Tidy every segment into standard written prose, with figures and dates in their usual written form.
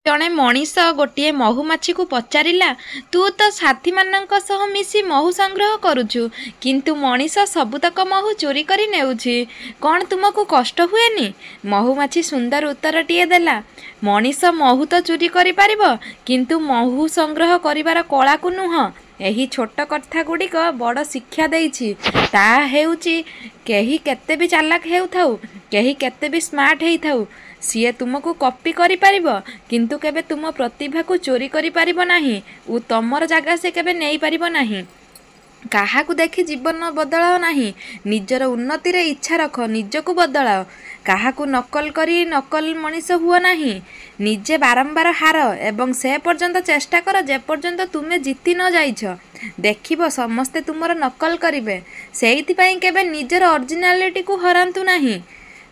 ଜଣେ ମଣିଷ ଗୋଟିଏ ମହୁମାଛିକୁ ପଚାରିଲା, ତୁ ତ ସାଥୀମାନଙ୍କ ସହ ମିଶି ମହୁ ସଂଗ୍ରହ କରୁଛୁ, କିନ୍ତୁ ମଣିଷ ସବୁତକ ମହୁ ଚୋରି କରି ନେଉଛି। କ'ଣ ତୁମକୁ କଷ୍ଟ ହୁଏନି? ମହୁମାଛି ସୁନ୍ଦର ଉତ୍ତରଟିଏ ଦେଲା, ମଣିଷ ମହୁ ତ ଚୋରି କରିପାରିବ, କିନ୍ତୁ ମହୁ ସଂଗ୍ରହ କରିବାର କଳାକୁ ନୁହଁ। ଏହି ଛୋଟ କଥାଗୁଡ଼ିକ ବଡ଼ ଶିକ୍ଷା ଦେଇଛି। ତାହା ହେଉଛି, କେହି କେତେ ବି ଚାଲାକ ହେଉଥାଉ, କେହି କେତେ ବି ସ୍ମାର୍ଟ ହେଇଥାଉ, ସିଏ ତୁମକୁ କପି କରିପାରିବ, କିନ୍ତୁ କେବେ ତୁମ ପ୍ରତିଭାକୁ ଚୋରି କରିପାରିବ ନାହିଁ ଓ ତମର ଜାଗା ସେ କେବେ ନେଇପାରିବ ନାହିଁ। କାହାକୁ ଦେଖି ଜୀବନ ବଦଳାଅ ନାହିଁ, ନିଜର ଉନ୍ନତିରେ ଇଚ୍ଛା ରଖ, ନିଜକୁ ବଦଳାଅ। କାହାକୁ ନକଲ କରି ନକଲ ମଣିଷ ହୁଅ ନାହିଁ। ନିଜେ ବାରମ୍ବାର ହାର ଏବଂ ସେ ପର୍ଯ୍ୟନ୍ତ ଚେଷ୍ଟା କର ଯେପର୍ଯ୍ୟନ୍ତ ତୁମେ ଜିତି ନ ଯାଇଛ। ଦେଖିବ, ସମସ୍ତେ ତୁମର ନକଲ କରିବେ। ସେଇଥିପାଇଁ କେବେ ନିଜର ଅରିଜିନାଲିଟିକୁ ହରାନ୍ତୁ ନାହିଁ।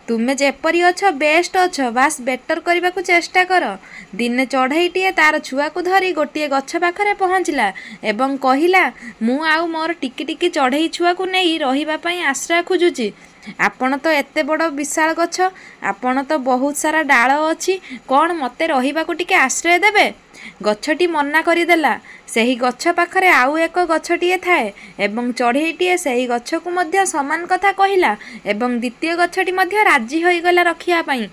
ତୁମେ ଯେପରି ଅଛ ବେଷ୍ଟ ଅଛ, ବାସ୍ ବେଟର କରିବାକୁ ଚେଷ୍ଟା କର। ଦିନେ ଚଢ଼େଇଟିଏ ତାର ଛୁଆକୁ ଧରି ଗୋଟିଏ ଗଛ ପାଖରେ ପହଞ୍ଚିଲା ଏବଂ କହିଲା, ମୁଁ ଆଉ ମୋର ଟିକି ଟିକି ଚଢ଼େଇ ଛୁଆକୁ ନେଇ ରହିବା ପାଇଁ ଆଶ୍ରୟ ଖୋଜୁଛି। ଆପଣ ତ ଏତେ ବଡ଼ ବିଶାଳ ଗଛ, ଆପଣ ତ ବହୁତ ସାରା ଡାଳ ଅଛି, କ'ଣ ମୋତେ ରହିବାକୁ ଟିକେ ଆଶ୍ରୟ ଦେବେ? ଗଛଟି ମନା କରିଦେଲା। ସେହି ଗଛ ପାଖରେ ଆଉ ଏକ ଗଛଟିଏ ଥାଏ ଏବଂ ଚଢ଼େଇଟିଏ ସେହି ଗଛକୁ ମଧ୍ୟ ସମାନ କଥା କହିଲା ଏବଂ ଦ୍ୱିତୀୟ ଗଛଟି ମଧ୍ୟ ରାଜି ହୋଇଗଲା ରଖିବା ପାଇଁ।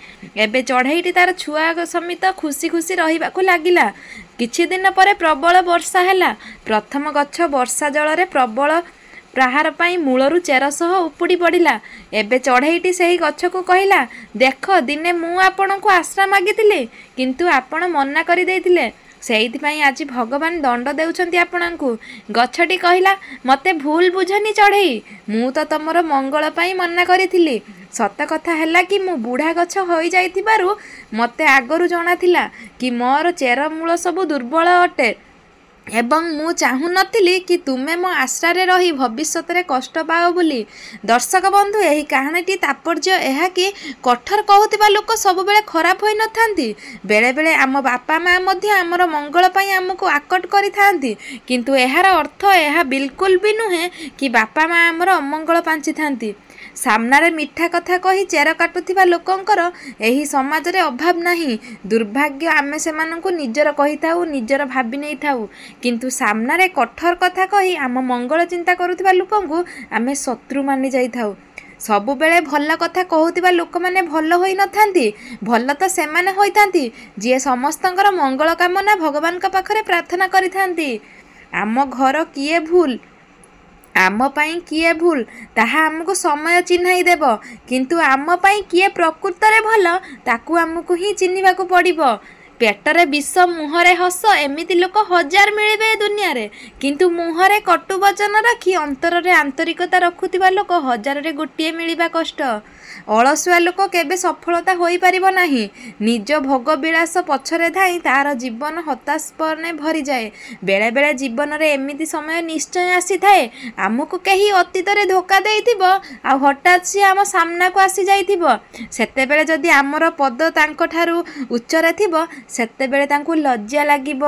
ଏବେ ଚଢ଼େଇଟି ତାର ଛୁଆ ସମିତ ଖୁସି ଖୁସି ରହିବାକୁ ଲାଗିଲା। କିଛି ଦିନ ପରେ ପ୍ରବଳ ବର୍ଷା ହେଲା। ପ୍ରଥମ ଗଛ ବର୍ଷା ଜଳରେ ପ୍ରବଳ ପ୍ରହାର ପାଇଁ ମୂଳରୁ ଚେର ସହ ଉପୁଡ଼ି ପଡ଼ିଲା। ଏବେ ଚଢ଼େଇଟି ସେହି ଗଛକୁ କହିଲା, ଦେଖ, ଦିନେ ମୁଁ ଆପଣଙ୍କୁ ଆଶ୍ରା ମାଗିଥିଲି, କିନ୍ତୁ ଆପଣ ମନା କରିଦେଇଥିଲେ। ସେଇଥିପାଇଁ ଆଜି ଭଗବାନ ଦଣ୍ଡ ଦେଉଛନ୍ତି ଆପଣଙ୍କୁ। ଗଛଟି କହିଲା, ମୋତେ ଭୁଲ ବୁଝନି ଚଢ଼େଇ, ମୁଁ ତ ତମର ମଙ୍ଗଳ ପାଇଁ ମନା କରିଥିଲି। ସତ କଥା ହେଲା କି ମୁଁ ବୁଢ଼ା ଗଛ ହୋଇଯାଇଥିବାରୁ ମୋତେ ଆଗରୁ ଜଣାଥିଲା କି ମୋର ଚେର ମୂଳ ସବୁ ଦୁର୍ବଳ ଅଟେ ଏବଂ ମୁଁ ଚାହୁଁନଥିଲି କି ତୁମେ ମୋ ଆଶ୍ରାରେ ରହି ଭବିଷ୍ୟତରେ କଷ୍ଟ ପାଅ ବୋଲି। ଦର୍ଶକ ବନ୍ଧୁ, ଏହି କାହାଣୀଟି ତାତ୍ପର୍ଯ୍ୟ ଏହା କି କଠୋର କହୁଥିବା ଲୋକ ସବୁବେଳେ ଖରାପ ହୋଇନଥାନ୍ତି। ବେଳେବେଳେ ଆମ ବାପା ମା ମଧ୍ୟ ଆମର ମଙ୍ଗଳ ପାଇଁ ଆମକୁ ଆକଟ କରିଥାନ୍ତି, କିନ୍ତୁ ଏହାର ଅର୍ଥ ଏହା ବିଲକୁଲ ବି ନୁହେଁ କି ବାପା ମା ଆମର ଅମଙ୍ଗଳ ପାଞ୍ଚିଥାନ୍ତି। ସାମ୍ନାରେ ମିଠା କଥା କହି ଚେର କାଟୁଥିବା ଲୋକଙ୍କର ଏହି ସମାଜରେ ଅଭାବ ନାହିଁ। ଦୁର୍ଭାଗ୍ୟ, ଆମେ ସେମାନଙ୍କୁ ନିଜର କହିଥାଉ, ନିଜର ଭାବି ନେଇଥାଉ। କିନ୍ତୁ ସାମ୍ନାରେ କଠୋର କଥା କହି ଆମ ମଙ୍ଗଳ ଚିନ୍ତା କରୁଥିବା ଲୋକଙ୍କୁ ଆମେ ଶତ୍ରୁ ମାନି ଯାଇଥାଉ। ସବୁବେଳେ ଭଲ କଥା କହୁଥିବା ଲୋକମାନେ ଭଲ ହୋଇନଥାନ୍ତି। ଭଲ ତ ସେମାନେ ହୋଇଥାନ୍ତି ଯିଏ ସମସ୍ତଙ୍କର ମଙ୍ଗଳ କାମନା ଭଗବାନଙ୍କ ପାଖରେ ପ୍ରାର୍ଥନା କରିଥାନ୍ତି। ଆମ ଘର କିଏ ଭୁଲ, ଆମ ପାଇଁ କିଏ ଭୁଲ, ତାହା ଆମକୁ ସମୟ ଚିହ୍ନାଇ ଦେବ, କିନ୍ତୁ ଆମ ପାଇଁ କିଏ ପ୍ରକୃତରେ ଭଲ ତାକୁ ଆମକୁ ହିଁ ଚିହ୍ନିବାକୁ ପଡ଼ିବ। ପେଟରେ ବିଷ ମୁହଁରେ ହସ, ଏମିତି ଲୋକ ହଜାର ମିଳିବେ ଏ ଦୁନିଆରେ, କିନ୍ତୁ ମୁହଁରେ କଟୁ ବଚନ ରଖି ଅନ୍ତରରେ ଆନ୍ତରିକତା ରଖୁଥିବା ଲୋକ ହଜାରରେ ଗୋଟିଏ ମିଳିବା କଷ୍ଟ। ଅଳସୁଆ ଲୋକ କେବେ ସଫଳତା ହୋଇପାରିବ ନାହିଁ। ନିଜ ଭୋଗ ବିଳାସ ପଛରେ ଧାଇଁ ତାର ଜୀବନ ହତାଶପନେ ଭରିଯାଏ। ବେଳେବେଳେ ଜୀବନରେ ଏମିତି ସମୟ ନିଶ୍ଚୟ ଆସିଥାଏ, ଆମକୁ କେହି ଅତୀତରେ ଧୋକା ଦେଇଥିବ ଆଉ ହଠାତ୍ ସିଏ ଆମ ସାମ୍ନାକୁ ଆସିଯାଇଥିବ। ସେତେବେଳେ ଯଦି ଆମର ପଦ ତାଙ୍କଠାରୁ ଉଚ୍ଚରେ ଥିବ, ସେତେବେଳେ ତାଙ୍କୁ ଲଜ୍ଜା ଲାଗିବ।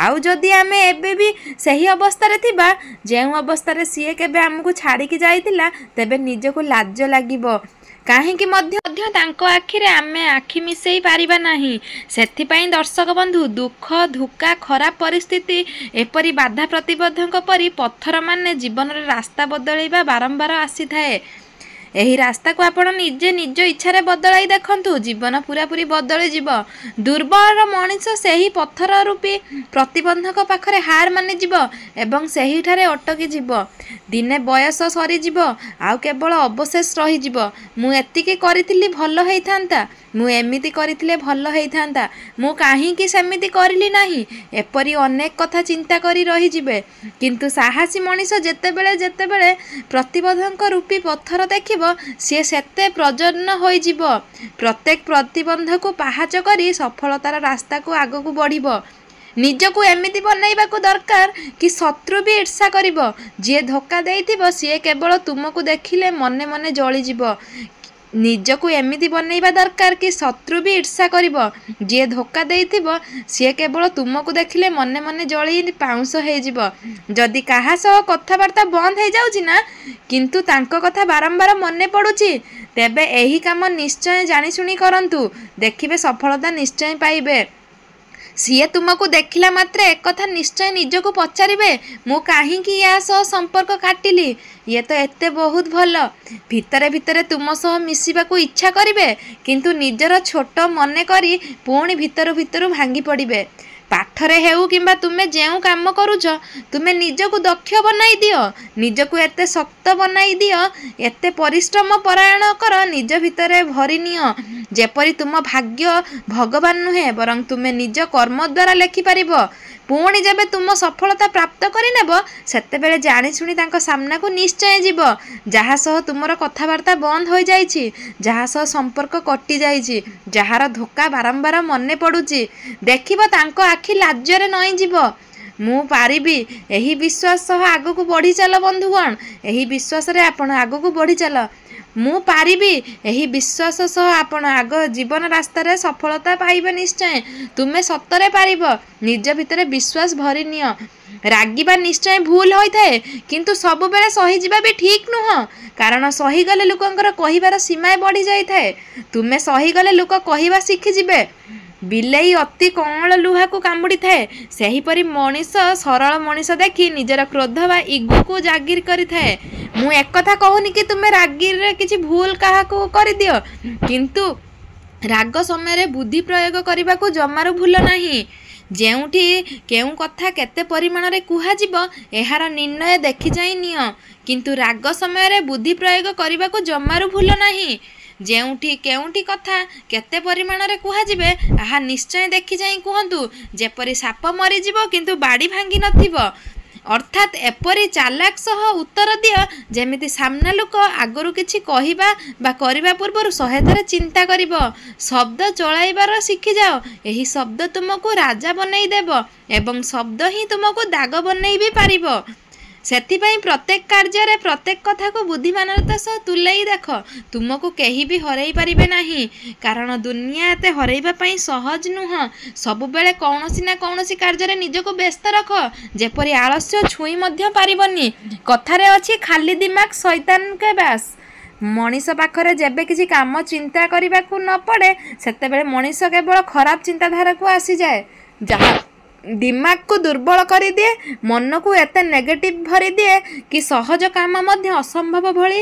ଆଉ ଯଦି ଆମେ ଏବେ ବି ସେହି ଅବସ୍ଥାରେ ଥିବା ଯେଉଁ ଅବସ୍ଥାରେ ସିଏ କେବେ ଆମକୁ ଛାଡ଼ିକି ଯାଇଥିଲା, ତେବେ ନିଜକୁ ଲାଜ ଲାଗିବ। କାହିଁକି ମଧ୍ୟ ତାଙ୍କ ଆଖିରେ ଆମେ ଆଖି ମିଶେଇ ପାରିବା ନାହିଁ। ସେଥିପାଇଁ ଦର୍ଶକ ବନ୍ଧୁ, ଦୁଃଖ, ଧୋକା, ଖରାପ ପରିସ୍ଥିତି ଏପରି ବାଧା ପ୍ରତିବନ୍ଧକ ପରି ପଥରମାନେ ଜୀବନରେ ରାସ୍ତା ବଦଳେଇବା ବାରମ୍ବାର ଆସିଥାଏ। ଏହି ରାସ୍ତାକୁ ଆପଣ ନିଜେ ନିଜ ଇଚ୍ଛାରେ ବଦଳାଇ ଦେଖନ୍ତୁ, ଜୀବନ ପୁରାପୁରି ବଦଳିଯିବ। ଦୁର୍ବଳ ମଣିଷ ସେହି ପଥର ରୂପୀ ପ୍ରତିବନ୍ଧକ ପାଖରେ ହାର ମାନିଯିବ ଏବଂ ସେହିଠାରେ ଅଟକି ଯିବ। ଦିନେ ବୟସ ସରିଯିବ ଆଉ କେବଳ ଅବଶେଷ ରହିଯିବ, ମୁଁ ଏତିକି କରିଥିଲି ଭଲ ହେଇଥାନ୍ତା, ମୁଁ ଏମିତି କରିଥିଲେ ଭଲ ହେଇଥାନ୍ତା, ମୁଁ କାହିଁକି ସେମିତି କରିଲି ନାହିଁ, ଏପରି ଅନେକ କଥା ଚିନ୍ତା କରି ରହିଯିବେ। କିନ୍ତୁ ସାହସୀ ମଣିଷ ଯେତେବେଳେ ଯେତେବେଳେ ପ୍ରତିବନ୍ଧକ ରୂପୀ ପଥର ଦେଖିବ, ସିଏ ସେତେ ପ୍ରଜନ୍ନ ହୋଇଯିବ। ପ୍ରତ୍ୟେକ ପ୍ରତିବନ୍ଧକୁ ପାହାଚ କରି ସଫଳତାର ରାସ୍ତାକୁ ଆଗକୁ ବଢ଼ିବ। ନିଜକୁ ଏମିତି ବନେଇବାକୁ ଦରକାର କି ଶତ୍ରୁ ବି ଈର୍ଷା କରିବ। ଯିଏ ଧୋକା ଦେଇଥିବ ସିଏ କେବଳ ତୁମକୁ ଦେଖିଲେ ମନେ ମନେ ଜଳିଯିବ। ନିଜକୁ ଏମିତି ବନେଇବା ଦରକାର କି ଶତ୍ରୁ ବି ଈର୍ଷା କରିବ। ଯିଏ ଧୋକା ଦେଇଥିବ ସିଏ କେବଳ ତୁମକୁ ଦେଖିଲେ ମନେ ମନେ ଜଳି ପାଉଁଶ ହେଇଯିବ। ଯଦି କାହା ସହ କଥାବାର୍ତ୍ତା ବନ୍ଦ ହେଇଯାଉଛି ନା, କିନ୍ତୁ ତାଙ୍କ କଥା ବାରମ୍ବାର ମନେ ପଡ଼ୁଛି, ତେବେ ଏହି କାମ ନିଶ୍ଚୟ ଜାଣିଶୁଣି କରନ୍ତୁ, ଦେଖିବେ ସଫଳତା ନିଶ୍ଚୟ ପାଇବେ। ସିଏ ତୁମକୁ ଦେଖିଲା ମାତ୍ରେ ଏକଥା ନିଶ୍ଚୟ ନିଜକୁ ପଚାରିବେ, ମୁଁ କାହିଁକି ୟା ସହ ସମ୍ପର୍କ କାଟିଲି, ଇଏ ତ ଏତେ ବହୁତ ଭଲ। ଭିତରେ ଭିତରେ ତୁମ ସହ ମିଶିବାକୁ ଇଚ୍ଛା କରିବେ, କିନ୍ତୁ ନିଜର ଛୋଟ ମନେ କରି ପୁଣି ଭିତରୁ ଭିତରୁ ଭାଙ୍ଗି ପଡ଼ିବେ। ପାଠରେ ହେଉ କିମ୍ବା ତୁମେ ଯେଉଁ କାମ କରୁଛ, ତୁମେ ନିଜକୁ ଦକ୍ଷ ବନାଇ ଦିଅ, ନିଜକୁ ଏତେ ଶକ୍ତ ବନାଇ ଦିଅ, ଏତେ ପରିଶ୍ରମ ପରାୟଣ କର, ନିଜ ଭିତରେ ଭରି ନିଅ, ଯେପରି ତୁମ ଭାଗ୍ୟ ଭଗବାନ ନୁହେଁ ବରଂ ତୁମେ ନିଜ କର୍ମ ଦ୍ୱାରା ଲେଖିପାରିବ। ପୁଣି ଯେବେ ତୁମ ସଫଳତା ପ୍ରାପ୍ତ କରିନେବ, ସେତେବେଳେ ଜାଣିଶୁଣି ତାଙ୍କ ସାମ୍ନାକୁ ନିଶ୍ଚୟ ଯିବ, ଯାହା ସହ ତୁମର କଥାବାର୍ତ୍ତା ବନ୍ଦ ହୋଇଯାଇଛି, ଯାହା ସହ ସମ୍ପର୍କ କଟିଯାଇଛି, ଯାହାର ଧୋକା ବାରମ୍ବାର ମନେ ପଡ଼ୁଛି। ଦେଖିବ ତାଙ୍କ ଆଖି ଲାଜରେ ନଇଁଯିବ। ମୁଁ ପାରିବି, ଏହି ବିଶ୍ୱାସ ସହ ଆଗକୁ ବଢ଼ି ଚାଲ ବନ୍ଧୁଗଣ। ଏହି ବିଶ୍ୱାସରେ ଆପଣ ଆଗକୁ ବଢ଼ି ଚାଲ। ମୁଁ ପାରିବି, ଏହି ବିଶ୍ୱାସ ସହ ଆପଣ ଆଗ ଜୀବନ ରାସ୍ତାରେ ସଫଳତା ପାଇବେ ନିଶ୍ଚୟ। ତୁମେ ସତରେ ପାରିବ, ନିଜ ଭିତରେ ବିଶ୍ୱାସ ଭରି ନିଅ। ରାଗିବା ନିଶ୍ଚୟ ଭୁଲ ହୋଇଥାଏ, କିନ୍ତୁ ସବୁବେଳେ ସହିଯିବା ବି ଠିକ୍ ନୁହଁ, କାରଣ ସହିଗଲେ ଲୋକଙ୍କର କହିବାର ସୀମା ବଢ଼ିଯାଇଥାଏ। ତୁମେ ସହିଗଲେ ଲୋକ କହିବା ଶିଖିଯିବେ। ବିଲେଇ ଅତି କଅଁଳ ଲୁହାକୁ କାମୁଡ଼ିଥାଏ, ସେହିପରି ମଣିଷ ସରଳ ମଣିଷ ଦେଖି ନିଜର କ୍ରୋଧ ବା ଇଗୋକୁ ଜାଗିର କରିଥାଏ। ମୁଁ ଏକଥା କହୁନି କି ତୁମେ ରାଗିରେ କିଛି ଭୁଲ କାହାକୁ କରିଦିଅ, କିନ୍ତୁ ରାଗ ସମୟରେ ବୁଦ୍ଧି ପ୍ରୟୋଗ କରିବାକୁ ଜମାରୁ ଭୁଲ ନାହିଁ। ଯେଉଁଠି କେଉଁ କଥା କେତେ ପରିମାଣରେ କୁହାଯିବ, ଏହାର ନିର୍ଣ୍ଣୟ ଦେଖି ଚାହିଁ ନିଅ, କିନ୍ତୁ ରାଗ ସମୟରେ ବୁଦ୍ଧି ପ୍ରୟୋଗ କରିବାକୁ ଜମାରୁ ଭୁଲ ନାହିଁ। ଯେଉଁଠି କେଉଁଠି କଥା କେତେ ପରିମାଣରେ କୁହାଯିବେ, ତାହା ନିଶ୍ଚୟ ଦେଖି ଚାହିଁ କୁହନ୍ତୁ, ଯେପରି ସାପ ମରିଯିବ କିନ୍ତୁ ବାଡ଼ି ଭାଙ୍ଗି ନଥିବ। ଅର୍ଥାତ୍ ଏପରି ଚାଲାକ ସହ ଉତ୍ତର ଦିଅ, ଯେମିତି ସାମ୍ନା ଲୋକ ଆଗରୁ କିଛି କହିବା ବା କରିବା ପୂର୍ବରୁ 100 ଥର ଚିନ୍ତା କରିବ। ଶବ୍ଦ ଚଳାଇବାର ଶିଖିଯାଅ। ଏହି ଶବ୍ଦ ତୁମକୁ ରାଜା ବନେଇ ଦେବ ଏବଂ ଶବ୍ଦ ହିଁ ତୁମକୁ ଦାଗ ବନେଇ ବି ପାରିବ। ସେଥିପାଇଁ ପ୍ରତ୍ୟେକ କାର୍ଯ୍ୟରେ ପ୍ରତ୍ୟେକ କଥାକୁ ବୁଦ୍ଧିମାନତା ସହ ତୁଲେଇ ଦେଖ। ତୁମକୁ କେହି ବି ହରେଇ ପାରିବେ ନାହିଁ, କାରଣ ଦୁନିଆ ଏତେ ହରେଇବା ପାଇଁ ସହଜ ନୁହଁ। ସବୁବେଳେ କୌଣସି ନା କୌଣସି କାର୍ଯ୍ୟରେ ନିଜକୁ ବ୍ୟସ୍ତ ରଖ, ଯେପରି ଆଳସ୍ୟ ଛୁଇଁ ମଧ୍ୟ ପାରିବନି। କଥାରେ ଅଛି, ଖାଲି ଦିମାଗ ଶୈତାନ କେ ବାସ। ମଣିଷ ପାଖରେ ଯେବେ କିଛି କାମ ଚିନ୍ତା କରିବାକୁ ନ ପଡ଼େ, ସେତେବେଳେ ମଣିଷ କେବଳ ଖରାପ ଚିନ୍ତାଧାରାକୁ ଆସିଯାଏ, ଯାହା ଦିମାଗକୁ ଦୁର୍ବଳ କରିଦିଏ, ମନକୁ ଏତେ ନେଗେଟିଭ୍ ଭରିଦିଏ କି ସହଜ କାମ ମଧ୍ୟ ଅସମ୍ଭବ ଭଳି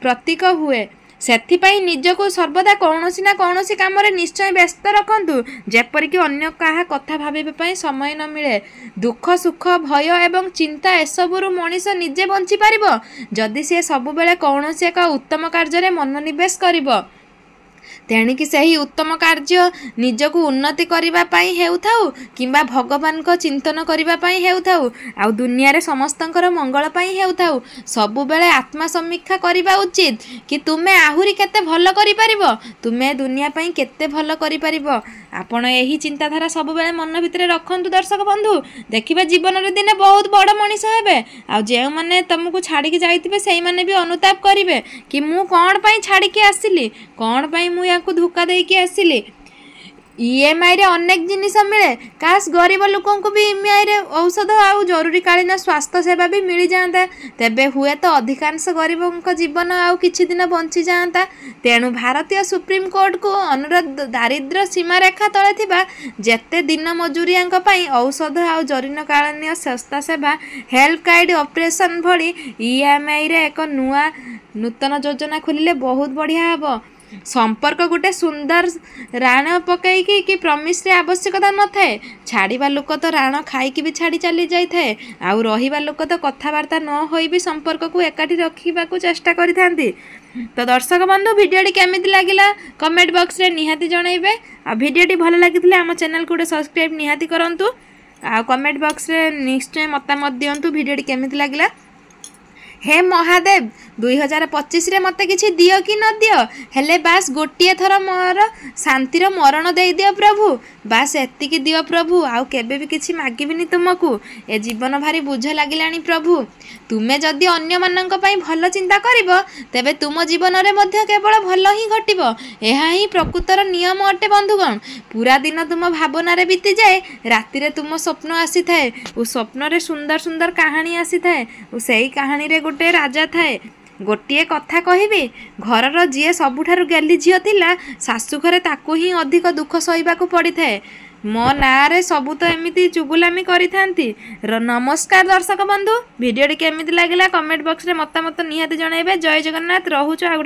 ପ୍ରତୀକ ହୁଏ। ସେଥିପାଇଁ ନିଜକୁ ସର୍ବଦା କୌଣସି ନା କୌଣସି କାମରେ ନିଶ୍ଚୟ ବ୍ୟସ୍ତ ରଖନ୍ତୁ, ଯେପରିକି ଅନ୍ୟ କାହା କଥା ଭାବିବା ପାଇଁ ସମୟ ନ ମିଳେ। ଦୁଃଖ, ସୁଖ, ଭୟ ଏବଂ ଚିନ୍ତା ଏସବୁରୁ ମଣିଷ ନିଜେ ବଞ୍ଚିପାରିବ, ଯଦି ସିଏ ସବୁବେଳେ କୌଣସି ଏକ ଉତ୍ତମ କାର୍ଯ୍ୟରେ ମନୋନିବେଶ କରିବ। ତେଣିକି ସେହି ଉତ୍ତମ କାର୍ଯ୍ୟ ନିଜକୁ ଉନ୍ନତି କରିବା ପାଇଁ ହେଉଥାଉ କିମ୍ବା ଭଗବାନଙ୍କ ଚିନ୍ତନ କରିବା ପାଇଁ ହେଉଥାଉ, ଆଉ ଦୁନିଆରେ ସମସ୍ତଙ୍କର ମଙ୍ଗଳ ପାଇଁ ହେଉଥାଉ। ସବୁବେଳେ ଆତ୍ମା ସମୀକ୍ଷା କରିବା ଉଚିତ କି ତୁମେ ଆହୁରି କେତେ ଭଲ କରିପାରିବ, ତୁମେ ଦୁନିଆ ପାଇଁ କେତେ ଭଲ କରିପାରିବ। ଆପଣ ଏହି ଚିନ୍ତାଧାରା ସବୁବେଳେ ମନ ଭିତରେ ରଖନ୍ତୁ ଦର୍ଶକ ବନ୍ଧୁ, ଦେଖିବେ ଜୀବନରେ ଦିନେ ବହୁତ ବଡ଼ ମଣିଷ ହେବେ। ଆଉ ଯେଉଁମାନେ ତୁମକୁ ଛାଡ଼ିକି ଯାଇଥିବେ, ସେଇମାନେ ବି ଅନୁତାପ କରିବେ କି ମୁଁ କ'ଣ ପାଇଁ ଛାଡ଼ିକି ଆସିଲି, କ'ଣ ପାଇଁ ମୁଁ ୟାକୁ ଧୋକା ଦେଇକି ଆସିଲି। ଇଏମ୍ଆଇରେ ଅନେକ ଜିନିଷ ମିଳେ। କାଶ ଗରିବ ଲୋକଙ୍କୁ ବି ଇଏମ୍ଆଇରେ ଔଷଧ ଆଉ ଜରୁରୀକାଳୀନ ସ୍ୱାସ୍ଥ୍ୟ ସେବା ବି ମିଳିଯାଆନ୍ତା, ତେବେ ହୁଏତ ଅଧିକାଂଶ ଗରିବଙ୍କ ଜୀବନ ଆଉ କିଛି ଦିନ ବଞ୍ଚିଯାଆନ୍ତା। ତେଣୁ ଭାରତୀୟ ସୁପ୍ରିମକୋର୍ଟକୁ ଅନୁରୋଧ, ଦାରିଦ୍ର୍ୟ ସୀମାରେଖା ତଳେ ଥିବା ଯେତେ ଦିନ ମଜୁରିଆଙ୍କ ପାଇଁ ଔଷଧ ଆଉ ଜରୁରୀକାଳୀନ ସ୍ୱାସ୍ଥ୍ୟ ସେବା, ହେଲ୍ଥ କାର୍ଡ଼ ଅପରେସନ୍ ଭଳି ଇଏମ୍ଆଇରେ ଏକ ନୂଆ ନୂତନ ଯୋଜନା ଖୋଲିଲେ ବହୁତ ବଢ଼ିଆ ହେବ। ସମ୍ପର୍କ ଗୋଟେ ସୁନ୍ଦର ରାଣ ପକେଇକି କି ପ୍ରମିସରେ ଆବଶ୍ୟକତା ନଥାଏ। ଛାଡ଼ିବା ଲୋକ ତ ରାଣ ଖାଇକି ବି ଛାଡ଼ି ଚାଲି ଯାଇଥାଏ, ଆଉ ରହିବା ଲୋକ ତ କଥାବାର୍ତ୍ତା ନ ହୋଇ ବି ସମ୍ପର୍କକୁ ଏକାଠି ରଖିବାକୁ ଚେଷ୍ଟା କରିଥାନ୍ତି। ତ ଦର୍ଶକ ବନ୍ଧୁ, ଭିଡ଼ିଓଟି କେମିତି ଲାଗିଲା କମେଣ୍ଟ ବକ୍ସରେ ନିହାତି ଜଣାଇବେ। ଆଉ ଭିଡ଼ିଓଟି ଭଲ ଲାଗିଥିଲେ ଆମ ଚ୍ୟାନେଲକୁ ଗୋଟେ ସବସ୍କ୍ରାଇବ୍ ନିହାତି କରନ୍ତୁ, ଆଉ କମେଣ୍ଟ ବକ୍ସରେ ନିଶ୍ଚୟ ମତାମତ ଦିଅନ୍ତୁ ଭିଡ଼ିଓଟି କେମିତି ଲାଗିଲା। ହେ ମହାଦେବ, 2025ରେ ମୋତେ କିଛି ଦିଅ କି ନ ଦିଅ, ହେଲେ ବାସ୍ ଗୋଟିଏ ଥର ମୋର ଶାନ୍ତିର ମରଣ ଦେଇଦିଅ ପ୍ରଭୁ। ବାସ୍ ଏତିକି ଦିଅ ପ୍ରଭୁ, ଆଉ କେବେ ବି କିଛି ମାଗିବିନି ତୁମକୁ। ଏ ଜୀବନ ଭାରି ବୋଝ ଲାଗିଲାଣି ପ୍ରଭୁ। ତୁମେ ଯଦି ଅନ୍ୟମାନଙ୍କ ପାଇଁ ଭଲ ଚିନ୍ତା କରିବ, ତେବେ ତୁମ ଜୀବନରେ ମଧ୍ୟ କେବଳ ଭଲ ହିଁ ଘଟିବ। ଏହା ହିଁ ପ୍ରକୃତର ନିୟମ ଅଟେ ବନ୍ଧୁଗଣ। ପୁରା ଦିନ ତୁମ ଭାବନାରେ ବିତିଯାଏ, ରାତିରେ ତୁମ ସ୍ୱପ୍ନ ଆସିଥାଏ ଓ ସ୍ୱପ୍ନରେ ସୁନ୍ଦର ସୁନ୍ଦର କାହାଣୀ ଆସିଥାଏ ଓ ସେଇ କାହାଣୀରେ ଗୋଟେ ରାଜା ଥାଏ। ଗୋଟିଏ କଥା କହିବି, ଘରର ଯିଏ ସବୁଠାରୁ ଗେହ୍ଲି ଝିଅ ଥିଲା, ଶାଶୁଘରେ ତାକୁ ହିଁ ଅଧିକ ଦୁଃଖ ସହିବାକୁ ପଡ଼ିଥାଏ। ମୋ ନାଁରେ ସବୁ ତ ଏମିତି ଚୁଗୁଲାମି କରିଥାନ୍ତି। ନମସ୍କାର ଦର୍ଶକ ବନ୍ଧୁ, ଭିଡ଼ିଓଟି କେମିତି ଲାଗିଲା କମେଣ୍ଟ ବକ୍ସରେ ମତାମତ ନିହାତି ଜଣାଇବେ। ଜୟ ଜଗନ୍ନାଥ। ରହୁଛୁ ଆଉ ଗୋଟେ